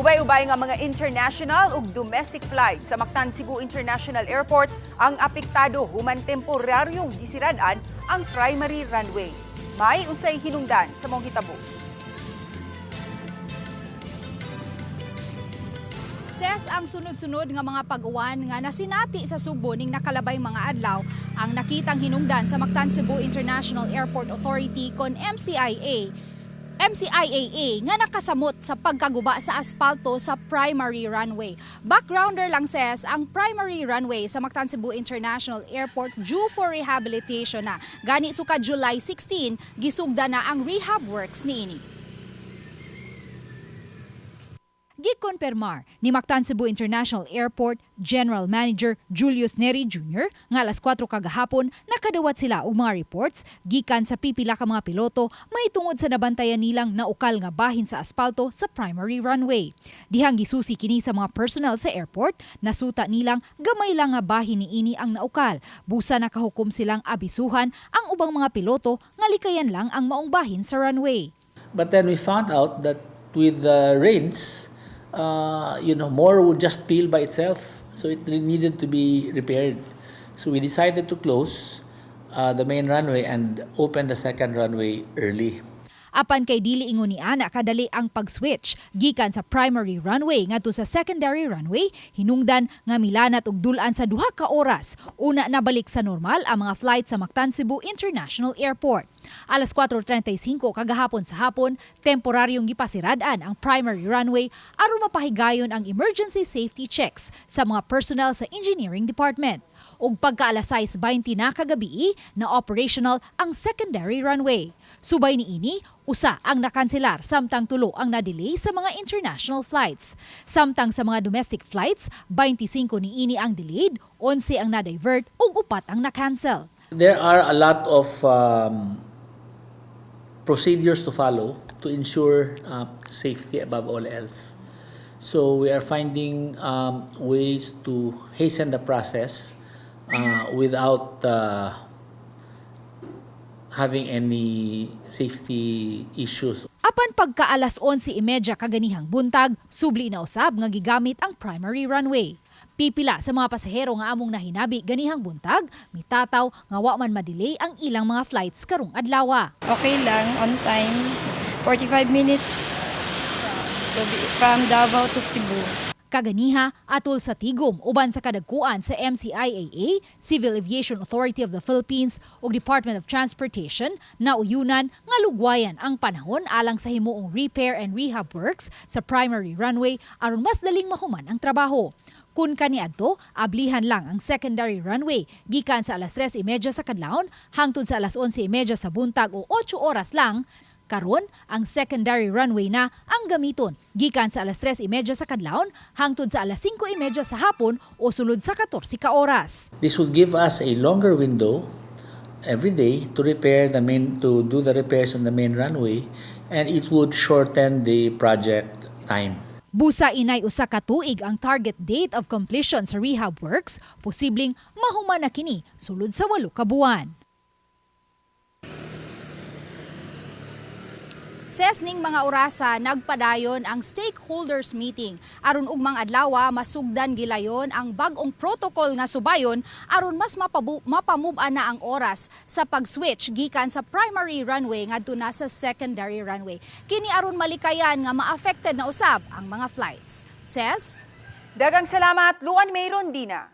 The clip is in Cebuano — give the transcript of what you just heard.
Ubay-ubay nga mga international ug domestic flight sa Mactan Cebu International Airport ang apektado human temporaryong gisirad-an ang primary runway. May unsay hinungdan sa maong hitabo? Ses, ang sunod-sunod nga mga pag-uwan nga nasinati sa Sugbo ning nakalabay mga adlaw ang nakitang hinungdan sa Mactan Cebu International Airport Authority kon MCIA MCIAA nga nakasamot sa pagkaguba sa aspalto sa primary runway. Backgrounder lang, ses, ang primary runway sa Mactan Cebu International Airport due for rehabilitation na. Gani suka July 16, gisugda na ang rehab works niini. Gikonpermar ni Mactan Cebu International Airport General Manager Julius Neri Jr. nga alas 4 kagahapon nakadawat sila og mga reports gikan sa pipila ka mga piloto mahitungod sa nabantayan nilang naukal nga bahin sa aspalto sa primary runway. Dihang gisusi kini sa mga personnel sa airport, nasuta nilang gamay lang nga bahin niini ang naukal. Busa nakahukom silang abisuhan ang ubang mga piloto nga likayan lang ang maong bahin sa runway. But then we found out that with the rains, more would just peel by itself. So it needed to be repaired. So we decided to close the main runway and open the second runway early. Apan kay dili ingon ni ana kadali ang pag-switch gikan sa primary runway ngadto sa secondary runway, hinungdan nga milanat og dul-an sa 2 ka oras. Una nabalik sa normal ang mga flight sa Mactan Cebu International Airport. Alas 4:35 kagahapon sa hapon, temporaryong gipasirad-an ang primary runway aron mapahigayon ang emergency safety checks sa mga personnel sa engineering department. Ug pagka alas 6:20 na kagabi na operational ang secondary runway. Subay niini, usa ang nakanselar samtang tulo ang na-delay sa mga international flights. Samtang sa mga domestic flights, 25 niini ang delayed, 11 ang na-divert ug upat ang na-cancel. There are a lot of procedures to follow to ensure safety above all else. So we are finding ways to hasten the process without having any safety issues. Apan pagka alas 11:30 kaganihang buntag, subli na usab nga gigamit ang primary runway. Pipila sa mga pasahero nga among nahinabi ganihang buntag, mitataw nga wa man madelay ang ilang mga flights karong adlaw. Okay lang, on time. 45 minutes from Davao to Cebu. Kaganiha, atol sa tigom uban sa kadagkuan sa MCIAA, Civil Aviation Authority of the Philippines ug Department of Transportation, nauyunan nga lugwayan ang panahon alang sa himuong repair and rehab works sa primary runway aron mas daling mahuman ang trabaho. Kun kaniadto, ablihan lang ang secondary runway gikan sa alas 3:30 sa kadlawon hangtod sa alas 11:30 sa buntag o 8 oras lang. Karon, ang secondary runway na ang gamiton gikan sa alas 3:30 sa kadlawon hangtod sa alas 5:30 sa hapon o sulod sa 14 ka oras. This would give us a longer window every day to do the repairs on the main runway, and it would shorten the project time. Busa inay 1 ka tuig ang target date of completion sa rehab works, posibleng mahuman na kini sulod sa 8 ka buwan. Ses, ning mga orasa nagpadayon ang stakeholders meeting aron ugmang adlaw masugdan gilayon ang bag-ong protocol nga subayon aron mas mapamub-an na ang oras sa pag-switch gikan sa primary runway ngadto na sa secondary runway. Kini aron malikayan nga ma-affected na usab ang mga flights. Ses. Daghang salamat, Luan Mayron Dina.